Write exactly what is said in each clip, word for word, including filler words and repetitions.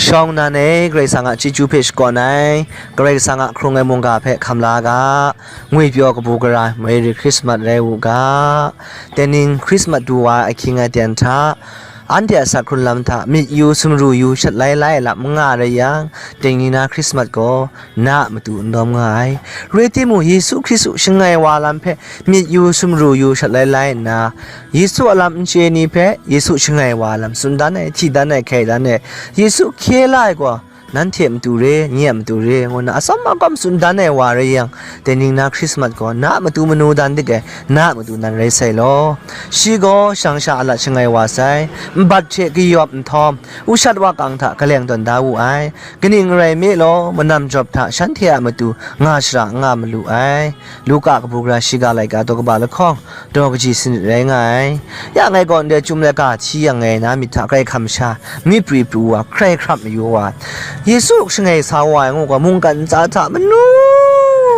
Shawng nnan e, Karai Kasang a chyeju hpe shakawn ai, Karai Kasang a hkrung ai mungga hpe hkam la ga, ngwipyaw kabu gara Merry Christmas rai u ga. Tening Christmas du wa ai ahkying aten hta, anhte a asak hkrun lam hta myit yu, sumru yu, shat lai lai lam n nga rai yang, tening na Christmas gaw na a matu n lawm nga ai. Rai timung, Yesu Hkristu shangai wa lam hpe myit yu, sumru yu, shat lai lai nna, Yesu a lam n chye ni hpe Yesu shangai wa lam tsun dan ai, hti dan ai, hkai dan ai, Yesu hkye la ai gaw, nanhte a matu re, nye a matu re, ngu nna atsawm akawm tsun dan ai wa rai yang, tening na Christmas gaw na a matu manu dan dik ai, na a matu nan rai sai law. Shi gaw shang sha a lat shangai wa sai, nbat hte kayawp nhtawm, ushat wakang hta kaleng tawn da wu ai. Kaning rai me law, manam jawp hta shanhte a matu nga shara n nga malu ai. Luka kabu gara shiga laika daw kaba lahkawng, daw kaji sanit rai nga ai. Ya ngai gaw ndai chyum laika hti yang ngai na myit hta hkrai hkam sha, myit pri pru wa, hkrai hkrap mayu wa, Yesu shangai sa wa ai ngu gaw, mungkan ntsa hta manu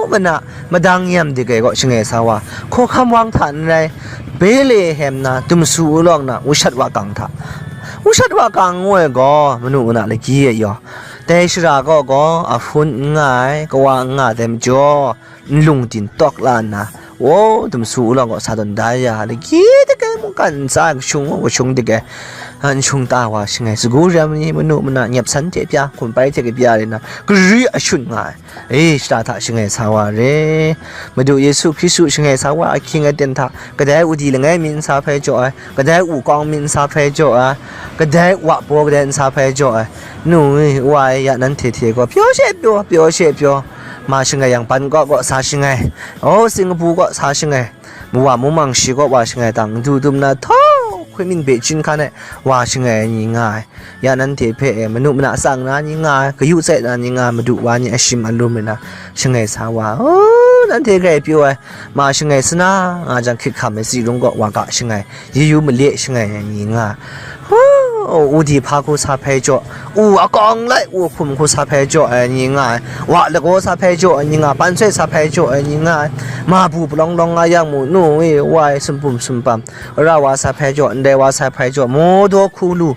mana madang yam dik ai gaw shangai sa wa, hkawhkam wang hta n rai, Betlehem na, dumsu ulawng na, ushat wakang hta. Ushat wakang ngu ai gaw, manu mana lagyi e yaw. Dai shara kaw gaw, ahpun n nga ai, kawa n nga ai dai majaw, nlung din tawk la nna, wo, dumsu ulawng gaw sa tawn da ya, lagyi dik ai mungkan ntsa ai kashung, kashung dik ai, a, n shung ta wa shangai, sagu ram ni, manu mana nyep san hte pya, hkum pai hte kapya rai nna, gari ashun nga ai, e, shata hta shangai sa wa re. Madu Yesu Hkristu shangai sa wa ahkying aten hta, kadai udi langai mi n sa hpai jaw ai, kadai wukawng mi n sa hpai jaw ai, kadai wa baw kadai n sa hpai jaw ai, nu e, wa e, ya nanhte hte gaw pyaw she pyaw, pyaw she pyaw, ma shangai yang, Bangkok kaw sa shangai, o, Singapore kaw sa shangai, wa mung mang shi kaw wa shangai tang, du dum na htau hkwi min bye chyinghkan e wa shangai ai ni nga ai. Ya nanhte hpe e, manu mana tsang na ni nga ai, kayu tsai na ni nga ai, madu wa ni ashim alum rai na shangai sa wa, o, nanhte grai pyaw ai, ma shangai sana nga jang, hkyit hkam ai tsi rung kaw wa ga shangai, yu yu male shangai ai ni nga ai. Hu, udi hpa hku sa hpai jaw, u akawng lai, u hkum hku sa hpai jaw ai ni nga ai, wa lagaw sa hpai jaw ai ni nga ai, pansoi sa hpai jaw ai ni nga ai, ma bu palawng lawng nga yang mu, nu e, wa e, sumpum sumpam, ra wa sa hpai jaw, ndai wa sa hpai jaw, maw daw hku lu,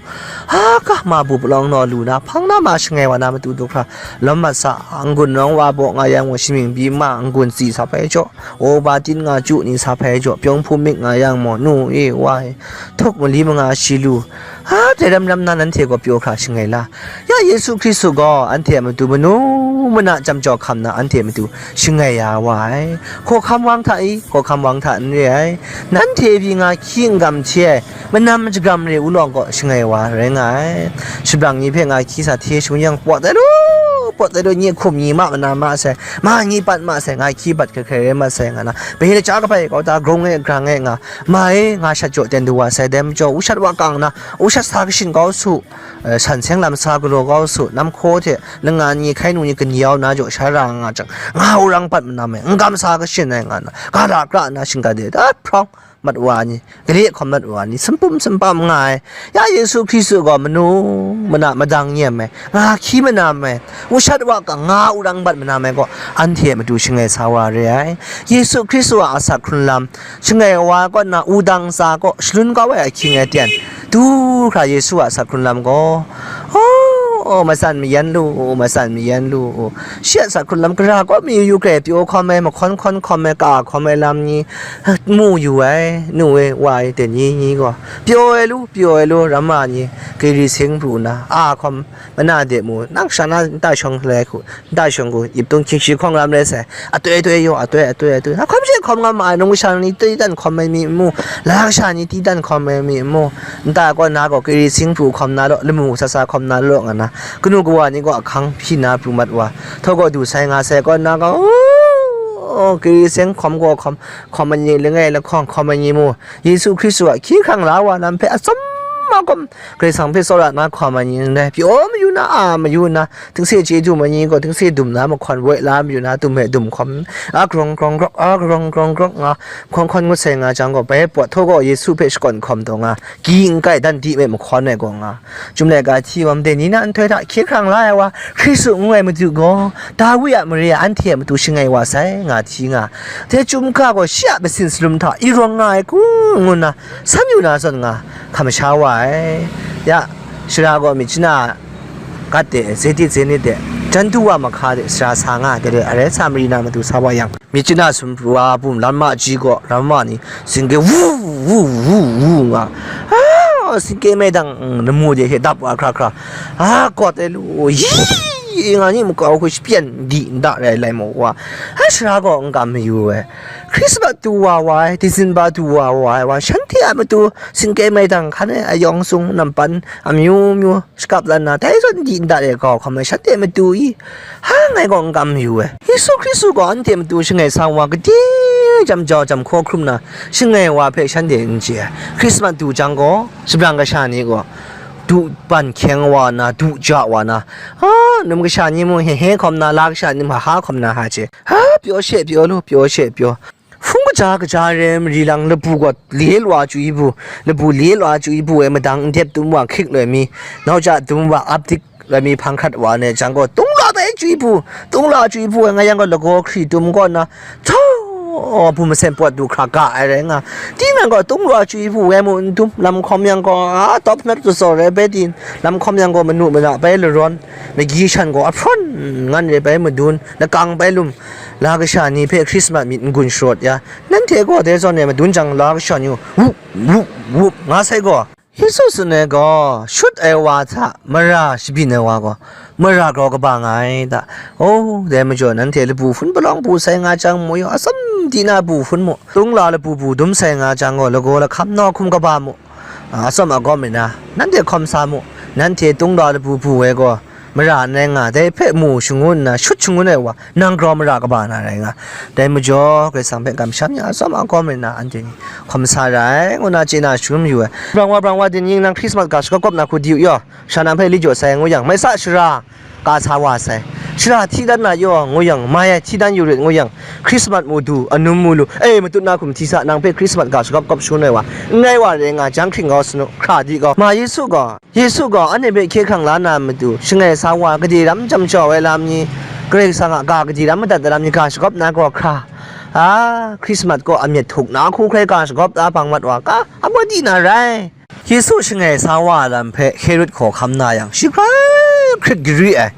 ha, ga ma bu palawng naw lu na, hpang na ma shangai wa na matu du hkra, lawm mat sa, n-gun nawng wa baw nga yang mu, shamying byi ma, n-gun tsi sa hpai jaw, o, ba tin nga chyu ni sa hpai jaw, pyawng hpum myit nga yang mu, nu e, wa e, htuk mali manga shi lu, ha, dai ram ram na nanhte gaw pyaw hkra shangai la. Ya Yesu Hkristu gaw anhte a matu manu mana jam jaw hkam na anhte a matu shangai ya wa ai. Hkawhkam wang hta i, hkawhkam wang hta n re ai. Nanhte pyi nga hki n-gam hte ai, manam shagam re ulawng kaw shangai wa rai nga ai. Shabrang ni hpe nga hki sa hte shung yang, pawt ai lu, pawt ai lu, nye hkum ni ma mana ma sai, ma ni pat ma sai, nga hki bat hkrai hkrai rai ma sai, nga na, bai laja kabai kau ta, grung e, grang e nga, ma e, nga shat jaw ten du wa sai, dai majaw, ushat wakang na, ushat sa kashin kau su, eh, san seng lam sa galaw kau su, nam hkaw hte, langa ni, hkai nu ni, kani yau na jaw, sha ra nga jang, nga urang pat manam e, n-gam sa kashin ai, nga na, ga da kra na, shingga de, dat hprawng, mat wa ni, gade hkawm mat wa ni, sumpum sumpam nga ai, ya Yesu Hkristu gaw manu mana madang nyem ai, nga hki manam ai, ushat wakang nga urang bat manam ai gaw, anhte a matu shangai sa wa re ai. Yesu Hkristu a asak hkrun lam, shangai wa kaw nna wudang tsa kaw shalun kau ai ahkying aten, du hkra Yesu a asak hkrun lam gaw, oh, O, matsan mayan lu u, matsan mayan lu u. Shi a sa hkrun lam gara kaw mi yu yu hkrai pyaw hkawm ai, mahkawn hkawn hkawm ai, ka hkawm ai lam ni, mu yu ai, nu e, wa e, dai ni ni gaw, pyaw ai lu, pyaw ai lu, ramma ni, kiri sing pru na, a hkawm, mana de mu, nang sha na nta shawng lai hku, nta shawng hku, ip tung hkying shi hkawng ram rai sai, atoi atoi yaw, atoi, atoi, atoi, a hkawm she hkawm nga ma ai, nung sha ni tui dan hkawm ai mi mu, la sha ni tui dan hkawm ai mi mu, nta kaw na gaw, kiri sing pru hkawm na law, lamu sasa hkawm na law nga na, kanu kawa ni gaw ahkang hpyi na pru mat wa, htaw gaw du sai nga sai kaw na gaw, o, kiri seng hkawm gaw hkawm, hkawm ai ni langai lahkawng hkawm ai ni mu, Yesu Hkristu a hkye hkrang la wa lam hpe atsawm a hkawm, Karai Kasang hpe tsawra na hkawm ai ni ndai, pyaw mayu na, a mayu na, tingse chye dum ai ni gaw, tingse dum na mahkawn woi la mayu na, dum hpe dum hkawm, a grong grong grok, a grong grong grok nga, hkawn hkawn ngut sai nga jang gaw, bai pawt htaw gaw Yesu hpe shakawn hkawm taw nga, Ki n kai dan di me mahkawn ai gaw nga, Chyum laika hti wa made ni na nhtoi hta hkye hkrang la ai wa, Hkristu ngu ai Madu gaw, Dawi a mare a anhte a matu shangai wa sai, nga hti nga. Dai chyum ga gaw shi a masin salum hta irawng nga ai kun ngu nna, san yu na zawn nga, hkam sha wa ai. Ya, shara gaw myit chana gat de, zetit zenit de, jan du wa mahka de, sara sa nga ai, dai rai arai Samari na matu sa wa yang, myit chana sumru wa bum lam ma ji gaw, lam ma ni, singke wu, wu, wu, wu nga, a, singke maidang, mm, lamu de hte dap wa hkra hkra, a, kawt ai lu, yi, nga ni makau hku shapyan di nda rai lai maw wa, a, shara gaw n kam mayu ai, Hkrismat du wa wa ai, Disemba du wa wa ai wa, shanhte a matu singke maidang hkan ai ayawng sung nampan amyu myu, shakap lan na, dai zawn di ndat e kau hkam ai shanhte matu i, ha ngai gaw n kam yu ai. Yesu Hkristu gaw anhte matu shangai sa wa, gade jam jau jam hkaw hkrum na, shangai wa hpe shanhte n chye ai. Hkrismat du jang gaw, shabrang kasha ni gaw, du ban hkyeng wa na, du ja wa na, a, num kasha ni mung he he hkawm na, la kasha ni mung ha ha hkawm na, ha che, ha, pyaw she pyaw lu, pyaw she pyaw. Hpung kaja kaja re ai mari lang labu gaw le lu a chyi bu, labu le lu a chyi bu ai madang ndep dum wa hkrik loi mi, nau ja dum wa ap dik loi mi hpang hkrat wa ne jang gaw, tung la bai chyi bu, tung la chyi bu ai nga yang gaw lagaw hkri dum kaw na, htau, bu masen pawt du hkra ga ai rai nga. Tinang gaw tung la chyi bu ai mu n dum, lam hkawm yang gaw, a, top not to so re bai din, lam hkawm yang gaw manu mana bai larawn, magyi shan gaw ahprawn ngan re bai madun, lakang bai lum, la kasha ni hpe Hkrismat myit n-gun sharawt ya, nanhte gaw dai zawn e madun jang la kasha ni, wup, wup, wup, nga sai gaw, Yesu tsun ai gaw, shut ai wa hta mara shabyin ai wa gaw, mara grau kaba nga ai ta? O, dai majaw nanhte labu hpun palawng bu sai nga jang mu yaw, atsam di na bu hpun mu, tungla labu bu dum sai nga jang gaw, lagaw lahkam nawhkum kaba mu, a, atsam agawm rai na, nanhte hkawm sa mu, nanhte tungla labu bu ai gaw, mara n rai nga, dai hpe mu shangun nna, shut shangun ai wa, nang grau mara kaba na rai nga. Dai majaw, Karai Kasang hpe kamsham ya, atsawm agawm rai nna, anhte ni hkawm sa ra ai, ngu na chye na shangun mayu ai. Brang wa, brang wa, dinning nang Hkrismat ga shagawp gawp na hku di u yaw, sha nang hpe li jaw sai, ngu yang, mai sa shara, ka sa wa sai. Shara hti dan na yaw, ngu yang, mai ai hti dan yu rit, ngu yang, Hkrismat mu du, anum mu lu, e, matut na hkum hti sa, nang hpe Hkrismat ga shagawp gawp shangun ai wa, n rai wa rai nga, jang hkring kau sanu, hkra di kau, ma Yesu gaw, Yesu gaw anhte hpe hkye hkrang la na matu, shangai sa wa, gade ram jam jau ai lam ni, Karai Kasang a ga gade ram madat ai lam ni ga shagawp na gaw hkra, a, Hkrismat gaw amyat htuk na hku hkrai ga shagawp da bang mat wa, ga abaw di na rai. Yesu shangai sa wa ai lam hpe Herod hkawhkam na yang, shi hkrai hkrit gari ai,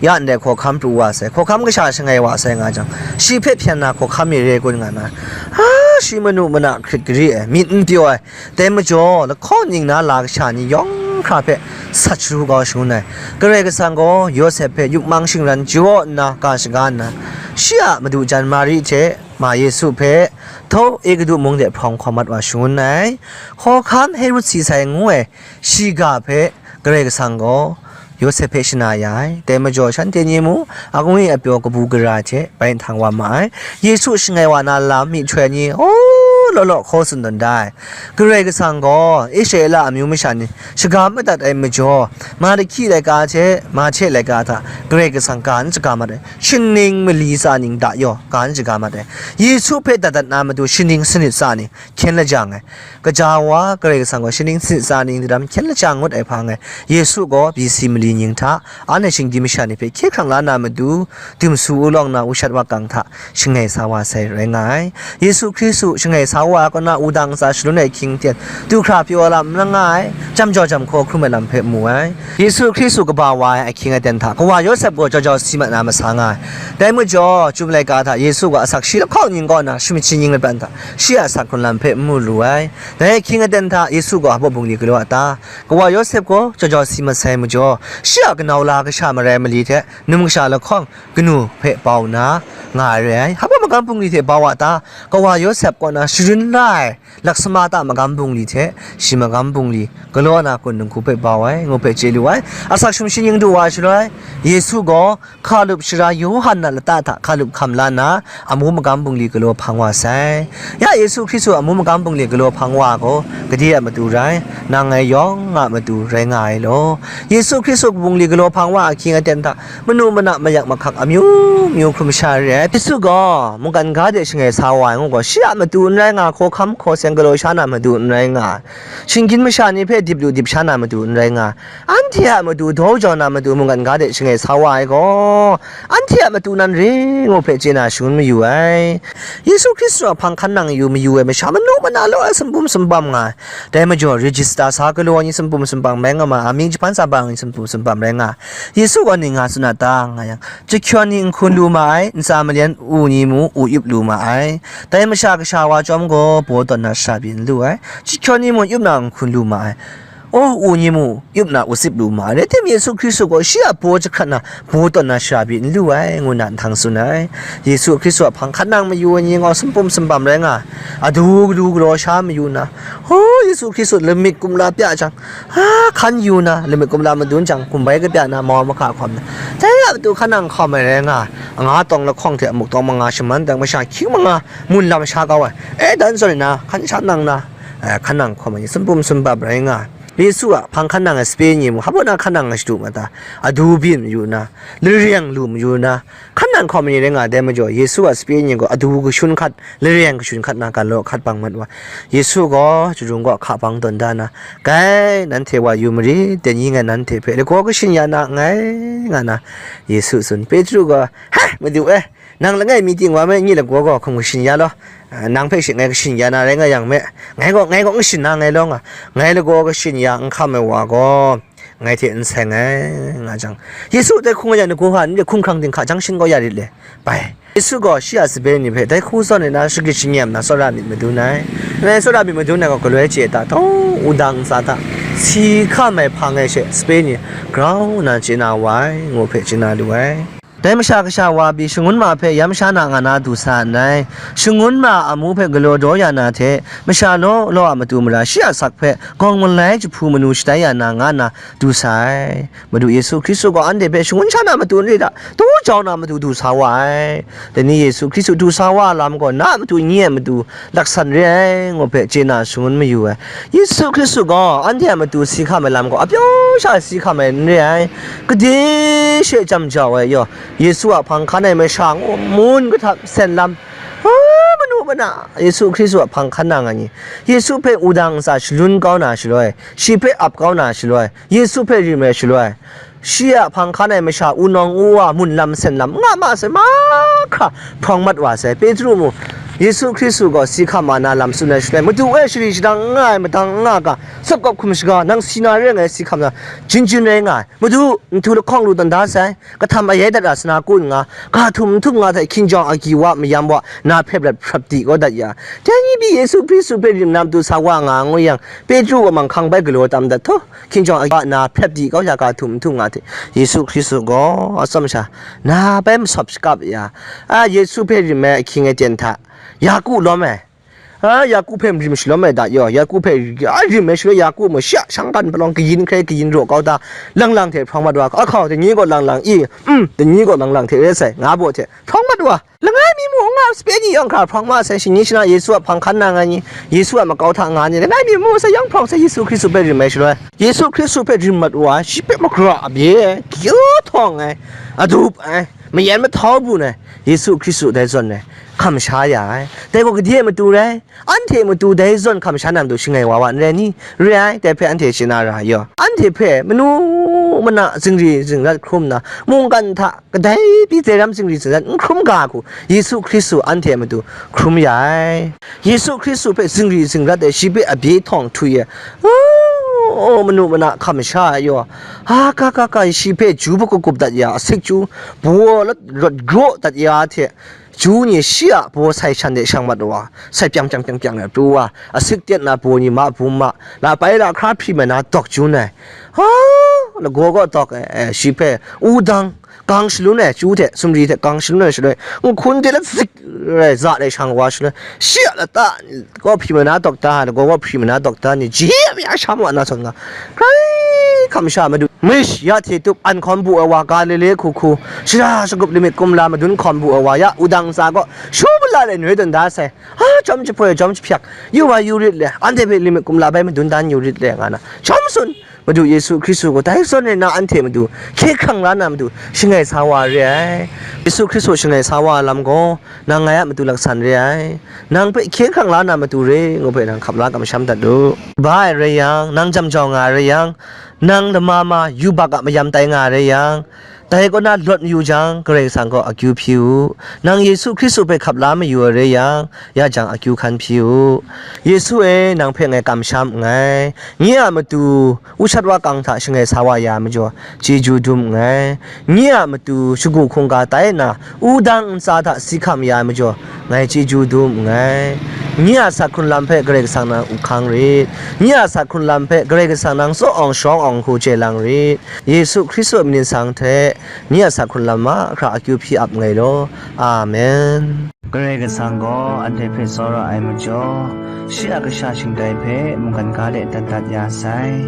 ya ndai hkawhkam pru wa sai, hkawhkam kasha shangai wa sai nga jang, shi hpe hpyan na hkawhkam mi re kun nga na, a, shi manu mana hkrit gari ai, myit n pyaw ai, Dai majaw, lahkaw ning na la kasha ni yawng hkra hpe sat sharu kau shangun ai. Karai Kasang gaw Yawsep hpe yup mang shingran jaw nna ga shaga nna, shi a madu jan Mari hte ma Yesu hpe, htau Egutu mung de hprawng hkawm mat wa shangun ai. Hkawhkam Herod si sai ngu ai shiga hpe Karai Kasang gaw Yawsep hpe shana ya ai. Dai majaw, shanhte ni mu, akungwi apyaw kabu gara hte bai nhtang wa ma ai. Yesu shangai wa na lam myihtoi ni, o, law law hkaw tsun tawn da ai. Karai Kasang gaw Israela amyu masha ni shaga madat ai majaw, Mahki laika hte Mahte laika hta Karai Kasang ga n shaga mat ai, shaning mali tsa ning da yaw ga n shaga mat ai. Yesu hpe dat dat na matu shaning sanit tsa ni hkyen lajang ai. Kaja wa Karai Kasang gaw shaning sanit tsa ning daram hkyen lajang ngut ai hpang e, Yesu gaw B C mali ning hta, anhte shinggyim masha ni hpe hkye hkrang la na matu, dum su u lawng na ushat wakang hta shangai sa wa sai rai nga ai. Yesu Hkristu shangai sa Wa kaw na wudang ntsa shalun ai ahkying aten, du hkra pyaw lam n rai nga ai, jam jaw jam hkaw hkrum ai lam hpe mu ai. Yesu Hkristu kaba wa ai ahkying aten hta, kawa Yawsep gaw jau jau si mat na masa nga ai. Dai majaw, Chyum laika hta Yesu gaw asak shi lahkawng ning kaw na, sumshi ning lapran hta, shi a asak hkrun lam hpe n mu lu ai. Dai ahkying aten hta, Yesu gaw hpa bungli galaw a ta? Kawa Yawsep gaw jau jau si mat sai majaw, shi a kanau la kasha marai mali hte, numsha lahkawng kanu hpe bau na nga ai re ai. Hpa magam bungli hte bau a ta? Kawa Yawsep kaw na sharun la ai laksama ta magam bungli hte shi magam bungli galaw na kun dinghku hpe bau ai, ngu hpe chye lu ai. Asak sumshi ning du wa ai shaloi, Yesu gaw hkalup sara Yawhan a lata hta hkalup hkam la nna, amu magam bungli galaw hpang wa sai. Ya Yesu Hkristu a amu magam bungli galaw hpang wa gaw, gade a matu rai, nang ngai yawng a matu rai nga ai law. Yesu Hkristu bungli galaw hpang wa ahkying aten hta, manu mana mayak mahkak amyu myu hkrum sha re ai. Yesu gaw mungkan ga de shangai sa wa ai ngu gaw, shi a matu n rai nga, hkawhkam hkaw seng galaw sha na matu n rai nga, shinggyim masha ni hpe dip lu dip sha na matu n rai nga, anhte a matu daw jau na matu mungkan ga de shangai sa wa ai gaw, anhte a matu nan re ngu hpe chye na shangun mayu ai. Yesu Hkristu a hpang hkan nang yu mayu ai masha manu mana law ai sumpum sumpam nga ai. Dai majaw, rejista sa galaw ai ni sumpum sumpam rai nga ma, amying jahpan sa bang ai ni sumpum sumpam rai nga ai. Yesu gaw ning nga tsun a ta, nga yang, chyahkyawn ni nhkun lu ma ai, ntsa malyan u ni mung u yup lu ma ai. Dai Masha Kasha wa chyawm gaw, baw tawn na shara pyi n lu ai. Chyahkyawn ni mung yup na nhkun lu ma ai. Aw, u ni mung yup na u tsip lu ma ai. Rai tim, Yesu Hkristu gaw shi a baw jahkrat na, baw tawn na shara pyi n lu ai, ngu na nhtang tsun ai. Yesu Hkristu a hpang hkan nang mayu ai ni gaw sumpum sumpam rai nga ai. Adu gadu galaw sha mayu na, hkaw Yesu Hkristu lamik kumla pya jang, a, hkan yu na, lamik kumla madun jang, gumbai kapya na, mau mahka hkawm na, dai a matu hkan nang hkawm ai rai nga ai. Anga tawng lahkawng hte amuk tawng manga shaman dang, masha hkying manga mun lam sha kau ai. E, dan zawn na, hkan sha nang na, e, hkan nang hkawm ai ni sumpum sumpam rai nga ai. Yesu a hpang hkan nang ai sape ni mung, hpa na hkan nang ai shadu ma ta? Adu byin mayu na, lareng lu mayu na, hkan nang hkawm ai ni rai nga ai. Dai majaw, Yesu a sape ni gaw adu kashun hkat, lareng kashun hkat na, galaw hkat bang mat wa. Yesu gaw, chadung kaw hka bang tawn da na, "Gai, nanhte wa yu marit, dai ni ngai nanhte hpe lagaw kashin ya na nngai," nga na, Yesu tsun. Petru gaw, "He, Madu e, nang langai mi ting wa me, nye lagaw gaw hkum kashin ya law. Nang hpe she ngai kashin ya na rai nga yang me, ngai gaw, ngai gaw n kashin na nngai law nga, ngai lagaw kashin ya n hkam ai wa gaw, ngai hte n seng ai," nga jang, Yesu dai hkung ai yang, lagaw hka n re, hkumhkrang dinghka jang shin kau ya rit le, bai. Yesu gaw shi a sape ni hpe dai hku zawn nna shagrit shingnyam na tsawra myit madun ai. Ngai tsawra myit madun ai gaw galoi chye ai ta? Taw, wudang ntsa hta si hkam ai hpang e she sape ni grau nna chye na wa ai, ngu hpe chye na lu ai. Dai Masha Kasha wa pyi shangun ma hpe yam sha na nga na du sa nngai. Shangun ma a amu hpe galaw daw ya na hte, masha law law a matu mara shi a asak hpe gawng malai jahpu manu shatai ya na nga na du sa ai. Madu Yesu Hkristu gaw anhte hpe shangun sha na matu n re da, daw jau na matu du sa wa ai. Dai ni Yesu Hkristu du sa wa ai lam gaw, na a matu nye ai matu laksan re ai, ngu hpe chye na shangun mayu ai. Yesu Hkristu gaw anhte a matu si hkam ai lam gaw, apyaw sha si hkam ai n re ai. Gade she jam jau ai yaw, Yesu a hpang hkan ai masha ngu mun kahtap sen lam, a, manu mana Yesu Hkristu a hpang hkan nang ai ni, Yesu hpe wudang ntsa shalun kau na shaloi, shi hpe ap kau na shaloi, Yesu hpe rim ai shaloi, shi a hpang hkan ai masha wunawng wuwa mun lam sen lam nga ma sai, mahkra hprawng mat wa sai. Petru mung, Yesu Hkristu gaw si hkam ma na lam tsun ai shaloi, "Madu e, shari shadang n nga ai, madang n nga ga, sawp kap hkum shaga, nang si na re ai ngai si hkam na, jin jin rai nga ai. Madu, nhtu lahkawng lu tawn da sai, kahtam ayai dat a sana kun nga, ga htum n htum nga hte hkinjawng agyi wa mayam wa na hpe rat hprap di kau dat ya. Dai ni pyi Yesu Hkristu hpe rim na matu sa wa nga ngu yang, Petru gaw manghkang bai galaw tam dat htaw, hkinjawng agyi wa na hprap di kau ya, ga htum n htum nga hte Yesu Hkristu gaw atsawm sha na bai masawp shakap ya, a, Yesu hpe rim ai ahkying aten hta, Yaku lawm ai. A, Yaku hpe rim shalawm ai da yaw, Yaku hpe, a, rim ai shaloi, Yaku mung shi a shangkan palawng kayin hkrai kayin raw kau da, lang lang hte hprawng mat wa, ahkau, dai ni gaw lang lang i, mm, dai ni gaw lang lang hte re sai, nga baw hte hprawng mat wa. Langai mi mung n nga, sape ni yawng hkra hprawng ma sai, shani shana Yesu a hpang hkan nang ai ni, Yesu a makau hta nga ni, langai mi mung sai yawng hprawng sai, Yesu Hkristu hpe rim ai shaloi, Yesu Hkristu hpe rim mat wa, shi hpe magara a bye, kyu htawng ai, adup ai, mayan mahtau bun ai, Yesu Hkristu dai zawn ai. hkam sha ya ai. Dai gaw gade e matu rai? Anhte matu dai zawn hkam sha na matu shangai wa wa n rai ni? Re ai, dai hpe anhte shana ra yaw. Anhte hpe manu mana zingri zingrat hkrum nna, mungkan hta kadai pyi dai ram zingri zingrat n hkrum ga hku, Yesu Hkristu anhte a matu hkrum ya ai. Yesu Hkristu hpe zingri zingrat ai, shi hpe abye htawng htwi ai, o, manu mana hkam sha ai yaw, ha, ka, ka, ka, shi hpe ju hpagup gup dat ya, asik chyu, baw lat, rawt graw dat ya hte, ju ni shi a baw sai shan de shang mat wa, sai pyang, pyang, pyang, pyang ai pru wa, asik tyen na baw ni ma bum ma, la pai la hkra hpri mai na dawk jun ai. Ha, lagaw gaw dawk ai, eh, shi hpe wudang, gang shalun ai, chu hte, sumri hte gang shalun ai shaloi, nhkun de la zik rai, za rai shang wa shaloi, shi a lata gaw hpri mai na dawk da, lagaw gaw hpri mai na dawk da ni, ji a mya sha ma na sawn nga, grai hkam sha madu, mish ya hte tup an hkawm bu ai wa, Galile hku hku, shara shagup limit kumla madun hkawm bu ai wa, ya wudang ntsa gaw shu bala le noi dun da sai, ha, jawm jahpoi, jawm jahpyak, yu wa yu rit le, anhte hpe limit kumla bai madun dan yu rit le, nga na, jawm tsun, Madu Yesu Hkristu gaw dai zawn rai nna anhte matu hkye hkrang la na matu shangai sa wa re ai. Yesu Hkristu shangai sa wa ai lam gaw, nang ngai a matu laksan re ai. Nang hpe hkye hkrang la na matu re, ngu hpe nang hkap la kamsham dat u. Ba ai rai yang, nang jam jau nga ai rai yang, nang lama ma yubak a mayam tai nga ai rai yang, dai kaw na lawt mayu jang, Karai Kasang gaw akyu hpyi u. Nang Yesu Hkristu hpe hkap la mayu ai rai yang, ya jang akyu hkan hpyi u. Yesu e, nang hpe ngai kamsham nngai. Nye a matu, ushat wakang hta shangai sa wa ya ai majaw, chyeju dum nngai. Nye a matu, shagu hkungga tai nna, wudang ntsa hta si hkam ya ai majaw, ngai chyeju dum nngai. Nye a sak hkrun lam hpe Karai Kasang nang up hkang rit. Nye a sak hkrun lam hpe Karai Kasang nang tsaw awng shawng awng hku chye lang rit. Yesu Hkristu a myit nsang hte nye a sak hkrun lam mahkra akyu hpyi ap nngai law. Amen. Karai Kasang gaw anhte hpe tsawra ai majaw, shi a kasha shingtai hpe mungkan ga de dat dat ya sai.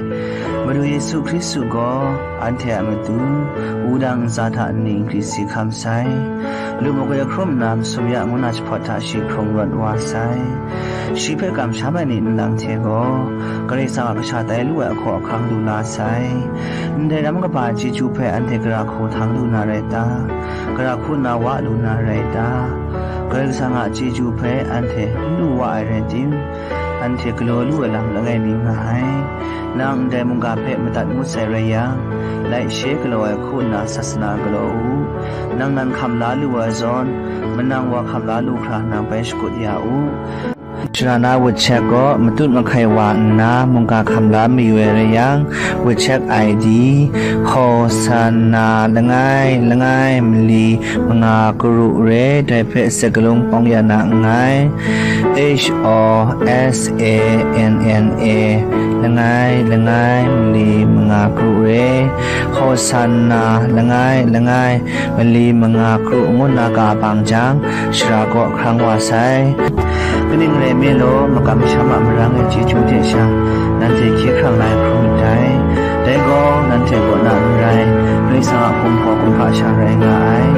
Madu Yesu Hkristu gaw anhte a matu wudang ntsa hta nni nkri si hkam sai. Lu makoi hkrum nna masum ya ngu na jahpawt hta shi hkrung rawt wa sai. Shi hpe kamsham ai ni nlang hte gaw, Karai Kasang a kasha tai lu ai ahkaw ahkang lu la sai. Ndai ram kaba chyeju hpe anhte gara hku htang lu na rai ta? Gara hku nna wa lu na rai ta? Karai Kasang a chyeju hpe anhte n lu wa ai rai tim, anhte galaw lu ai lam langai mi nga ai. Nang ndai mungga hpe madat ngut sai rai yang, laishe galaw ai hku nna sasana galaw u. Nang nan hkam la lu ai zawn, manang wa hkam la lu hkra nang bai shakut ya u. Sharana wut shek gaw matut mahkai wa nna mungga hkam la mayu ai rai yang, wut shek I D, Hosanna langai langai mali manga karu re, dai hpe sakalung pawng ya na nngai. H O S A N N A, langai langai mali manga karu re, Hosanna langai langai mali manga kru ngu nna ka bang jang, shara kaw hkrang wa sai. Kaning rai nme law, makam masham a marang e chyeju hte sha, nanhte hkye hkrang la ai hkrum ndai. Dai gaw, nanhte kaw na n rai, Karai Kasang a gumhpraw kumhpa sha rai nga ai.